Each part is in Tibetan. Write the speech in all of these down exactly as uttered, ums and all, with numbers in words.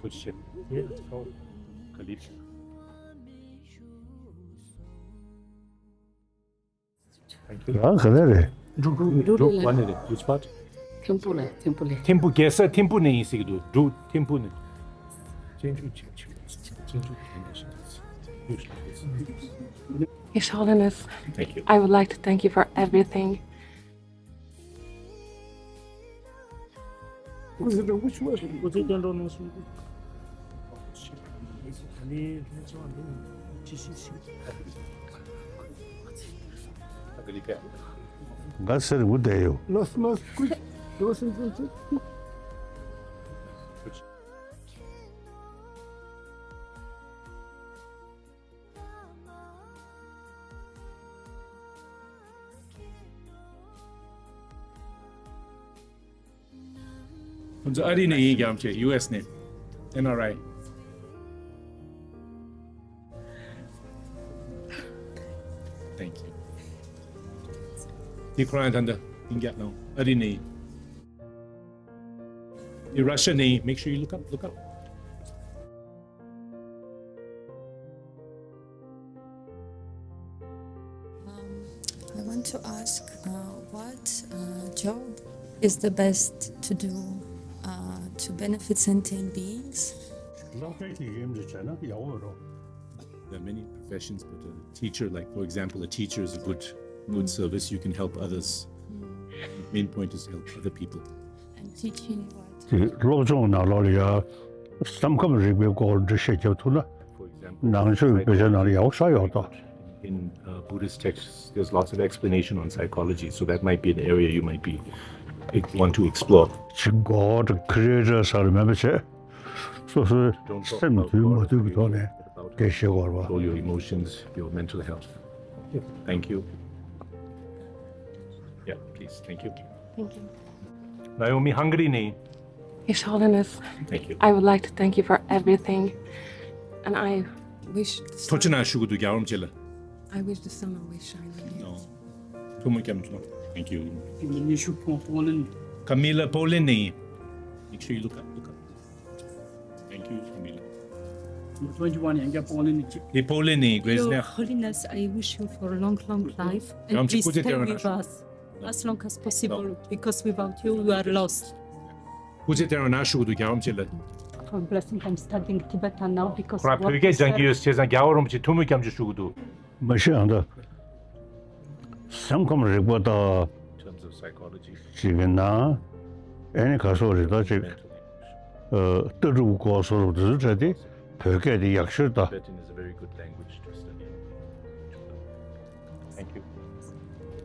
Good shit. Yeah, so, Khalid. Thank you. ཡང་ག་ནས་རེད། འབྲུག་འབྲུག་འབྲུག་ལ། ལ་ནས་རེད། Which part? ཐིམ་ཕུ་ལ། ཐིམ་ཕུ་ལ། ཐིམ་ཕུ། རྒྱལ་ས་ཐིམ་ཕུ་ནས་ཡིན་ཟེར་གྱི་འདུག་འབྲུག་ཐིམ་ཕུ་ནས། His Holiness, thank you. I would like to thank you for everything. ང་སེར་འུ་བསྡད་ཡོད། ཁོང་ཚོ་ཨ་རི་ནས་ཡིན། རྒྱ་རམ་ཆེ། ཡུ་ཨེས་ནས། ཨེན་ཨར་ཨའི། Thank you. འདི་ཁོ་རང་ད་ལྟ་ཡིན་རྒྱ་ནང་ཨ་རི་ནས་ཡིན། འདི་ར་ཤ་ནས་ཡིན། Make sure you look up, look up. Um, I want to ask, uh, what, uh, job is the best to do, uh, to benefit sentient beings? There are many professions, but a teacher, like, for example, a teacher is a good, good service. You can help others. Main point is to help other people. And teaching what? དེ་སློབ་སྦྱོང་ནང་ལོགས་ལ་ཡ་སེམས་ཁམས་རིག་པའི་སྐོར་འགྲེལ་བཤད་རྒྱབ་ཐུབ་ན། ནང་ཆོས་ཀྱི་དཔེ་ཆ་ནང་ལ་ཡག་པོ་ཞེ་དྲག་ཡོད་ད། In, uh, Buddhist texts, there's lots of explanation on psychology, so that might be an area you might be, want to explore. ཅིག་གོ་ཌ་ཀི་རི་ཨེ་ཊར་ཟེར་མེད་པ་བྱས། སོ་སོའི་སེམས་འདུལ་མ་འདུལ་གྱི་ཐོག་ནས་འགྲེལ་བཤད་དགོས་རེད་པ། Control your emotions, your mental health. Thank you. Yeah, please. Thank you. Thank you. Naomi, Hungary ནས། His Holiness, thank you. I would like to thank you for everything. And I wish the ཐུགས་རྗེ་གནང་ཞུ་གི་འདུག་རྒྱལ་བ་རིན་པོ་ཆེ་ལ། I wish the summer wish I really. ཐུགས་མོས་བསྐྱབས་སོང་། Thank you. Camila from Poland. Camila, Poland ནས། Make sure you look up, look up. Thank you, Camila. Number twenty-one, ཡང་བསྐྱར་པོ་ལན་ནས་གཅིག་འདི་པོ་ལན་ནས། Your Holiness, I wish you for a long, long life, and please stay with us as long as possible, because without you, we are lost. སྐུ་ཚེ་བརྟན་པ་གནང་ཞུ་གི་འདུག་རྒྱལ་བ་རིན་པོ་ཆེ་ལ། For blessing, I'm studying Tibetan now because ཁོ་རང་བོད་སྐད་སྦྱང་གི་ཡོད། བྱས་ཙང་རྒྱལ་བ་རིན་པོ་ཆེ་ཐུགས་མོས་བསྐྱབས་ཞུ་གི་འདུག་མ་གཞི་ཨ་ད་སེམས་ཁམས་རིག་པ་དང་ཅིག་གི་ནང་ཨེ་ནི་ག་སོགས་རེད་ད་ཅིག་ཨ་ལྟ་གྲུབ་སྐོར་སོགས་དེ་ཚོ་འདྲ་དེ་བོད་སྐད་དེ་ཡག་ཤོས་ད། Tibetan is a very good language to study. Thank you.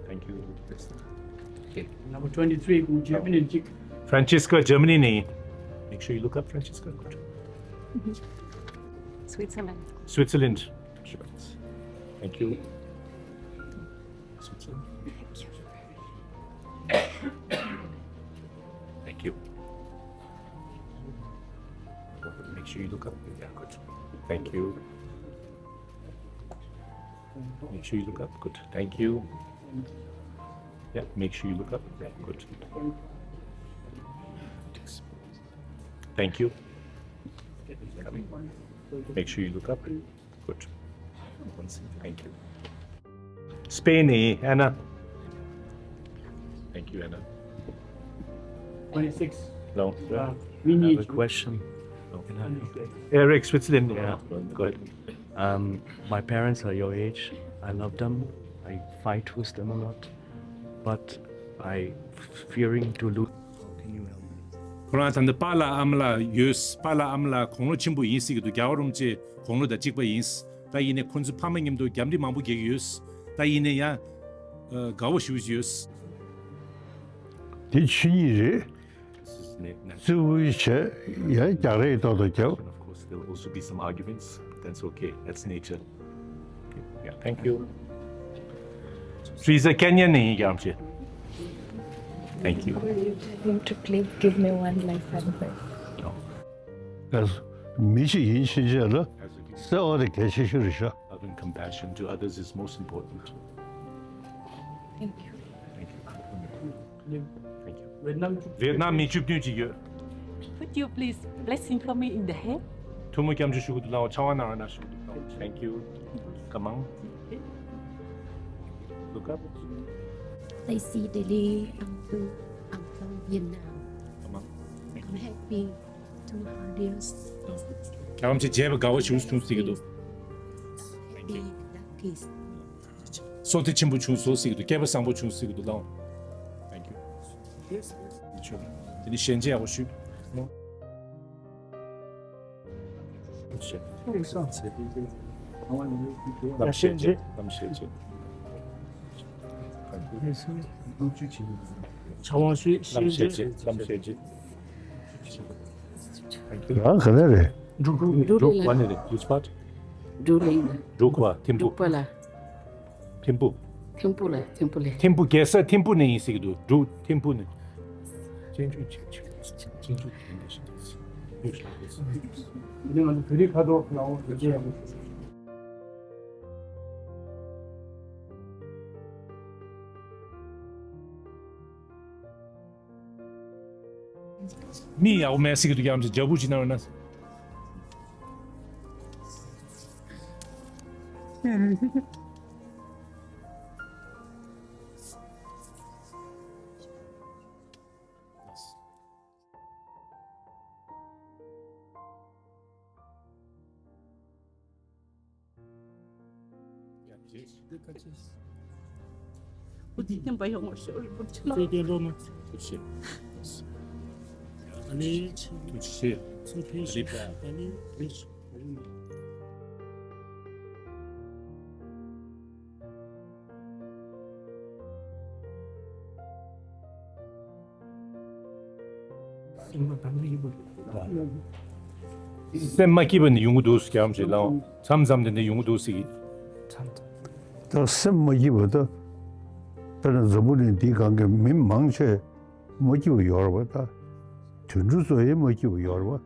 Thank you. Okay. Number twenty-three, Germany གཅིག Francisca, Germany ནས། Make sure you look up, Francisca. Good. Switzerland. Switzerland. Thank you. Switzerland. Thank you. Make sure you look up. Yeah, good. Thank you. Make sure you look up. Good. Thank you. Yeah, make sure you look up. Yeah, good. Thank you. Make sure you look up. Good. One second. Thank you. Spain, eh, Anna. Thank you, Anna. Twenty-six. No. Uh, we I have need a you. Question. No. Eric, Switzerland. Yeah. Go ahead. Um, my parents are your age. I love them. I fight with them a lot. But I fearing to lose. How can you help me? ཁོ་རང་ད་ལྟ་པཱ་ལགས་ཨ་མ་ལགས་ཡོད། པཱ་ལགས་ཨ་མ་ལགས་དགུང་ལོ་ཆེན་པོ་ཡིན་ཟེར་གྱི་འདུག་རྒྱལ་བ་རིན་པོ་ཆེ་དགུང་ལོ་དང་གཅིག་པ་ཡིན། ད་ཡིན་ནའི་ཁོང་ཚོའི་ཕ་མ་མཉམ་དུ་རྒྱབ་འདྲེ་མང་པོ་རྒྱག་གི་ཡོད། ད་ཡིན་ནའི་ཡང་དགའ་བོ་ཞེ་པོ་ཅིག་ཡོད། དེ་ཆོས་ཉིད་རེད། This is na- natural. གཙོ་བོའི་ཆེད་ཡང་རྒྱག་རེས་ཏོག་ཏོག་རྒྱབ། And of course, there'll also be some arguments. That's okay. That's nature. Yeah, thank you. Teresa, Kenya ནས་ཡིན། རྒྱལ་བ་རིན་པོ་ཆེ། Thank you. Him to please give me one life advice. No. ཨ་མི་ཞིག་ཡིན་ཕྱིན་ཆད་ལ་བརྩེ་བ་དེ་གལ་ཆེ་ཤོས་རེད་ཤག Love and compassion to others is most important. Thank you. Thank you. Thank you. Vietnam མི་བཅུ་བདུན་ཅིག་ཡོད། Could you please blessing for me in the head? ཐུགས་སྨོན་སྐྱབས་འཇུག་ཞུ་གི་འདུག་ལགས། ཕྱག་དབང་གནང་རོགས་གནང་ཞུ་གི་འདུག་ལགས། Thank you. Come on. Look up. They see Delhi, I'm to, I'm from Vietnam. Come on. Thank you. I'm happy to have this. ཁྱེད་རང་ཚོ་མཇལ་བ་དགའ་བ་བྱུང་བྱུང་ཟེར་གྱི་འདུག Happy, lucky. བསོད་བདེ་ཆེན་པོ་བྱུང་སོང་ཟེར་གྱི་འདུག་སྐལ་པ་བཟང་པོ་བྱུང་ཟེར་གྱི་འདུག་ལགས། Thank you. དེ་ནི་ཞལ་མཇལ་ཡག་པོ་ཞུ། ལམ་ཞལ་མཇལ། ལམ་ཞལ་མཇལ། ཕྱག་དབང་ཞུ། ལམ་ཞལ་མཇལ། ལམ་ཞལ་མཇལ། རང་ག་ནས་རེད། འབྲུག་འབྲུག་འབྲུག་ག་ནས་རེད། Which part? འབྲུག་ལ་ཡིན། འབྲུག་པ། ཐིམ་ཕུ། འབྲུག་པ་ལ། ཐིམ་ཕུ། ཐིམ་ཕུ་ལ། ཐིམ་ཕུ་ལ། ཐིམ་ཕུ་རྒྱལ་ས་ཐིམ་ཕུ་ནས་ཡིན་ཟེར་གྱི་འདུག་འབྲུག་ཐིམ་ཕུ་ནས། གཅེན་གཅུང་གཅེན་གཅུང་གཅེན་གཅུང་དེ་འདྲ་ཞིག་འདུག་ཟེར། ང་ཚོ་བོད་རིགས་ཁ་ཐོར་ལ་འོང་དེ་ཡག་པོ། མི་ཡག་པོ་མེད་ཟེར་གྱི་འདུག་ཡང་ཅིག་རྒྱབ་ཕྱོགས་ཅིག་གནང་རོགས་གནང་སེམས་མ་སྐྱིད་པ་ནི་ཡོང་གི་འདུག་ཟེར་གྱི་ཡོད་རེད་ལགས། མཚམས་མཚམས་དེ་འདྲ་ཡོང་གི་འདུག་ཟེར་གྱི། ད་སེམས་མ་སྐྱིད་པ་ད། དཔེར་ན་འཛམ་བུ་གླིང་འདིའི་སྒང་གི་མི་མང་ཆེ་མ་སྐྱིད་པ་ཡོད་རེད་པ། ད་དུད་འགྲོ་ཚོ་ཡང་མ་སྐྱིད་པ་ཡོད་རེད་པ།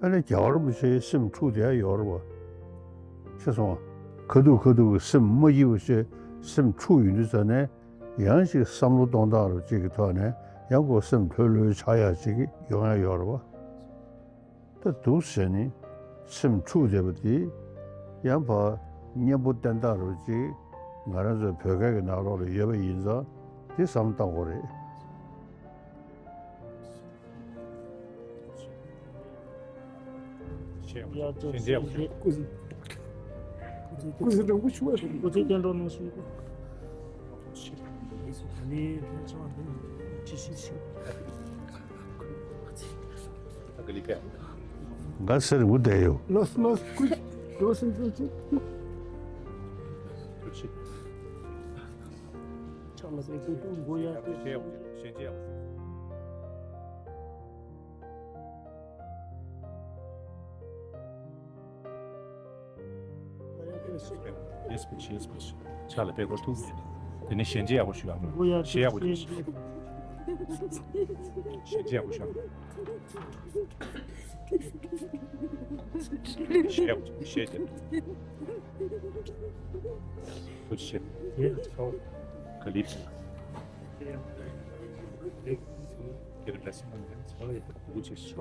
ཨ་ནི་རྒྱལ་བ་རིན་པོ་ཆེའི་སེམས་འཁྲུག་བསྡད་ཡོད་རེད་པ། ཤེས་སོང་ང་། ཁ་ཐུག་ཁ་ཐུག་གི་སེམས་མ་སྐྱིད་པ་བྱས་སེམས་འཁྲུག་ཡོང་དུས་ཙ་ནས། ཡང་ཅིག་བསམ་བློ་གཏོང་སྟངས་རུ་ཅིག་གི་ཐོག་ནས་ཡང་ཁོ་སེམས་ལྷོད་ལྷོད་ཆགས་ཡག་ཅིག་ཡོང་ཡག་ཡོད་རེད་པ། ད་འདུག་ཟེར་ནས་སེམས་འཁྲུག་བསྡད་པ་དེ་ཡང་ཕར་གཉེན་པོ་བསྟེན་སྟངས་རུ་ཅིག་ང་རང་ཚོའི་བོད་སྐད་ཀྱི་ནང་ལོགས་ལ་ཡོད་པ་ཡིན་ཙང་དེ་བསམ་བློ་གཏོང་དགོས་རེད། ང་སེར་མོ་བསྡད་ཡོད། ཡེས་པི་ཤི། ཡེས་པི་ཤི། ཕྱག་ལ་དཔེ་སྐོར་ཐུག་དེ་ནས་ཞལ་མཇལ་ཡག་པོ་ཞུ་ཡག་མོ། ཞལ་ཡག་པོ་ཞུ། ཞལ་མཇལ་ཡག་པོ་ཞུ་ཡག་མོ། ཞལ་ཡག་པོ་ཞུ། ཞལ་དེ། ཐུགས་རྗེ་ཆེ། ག་ལེར། Get a blessing on them. Which is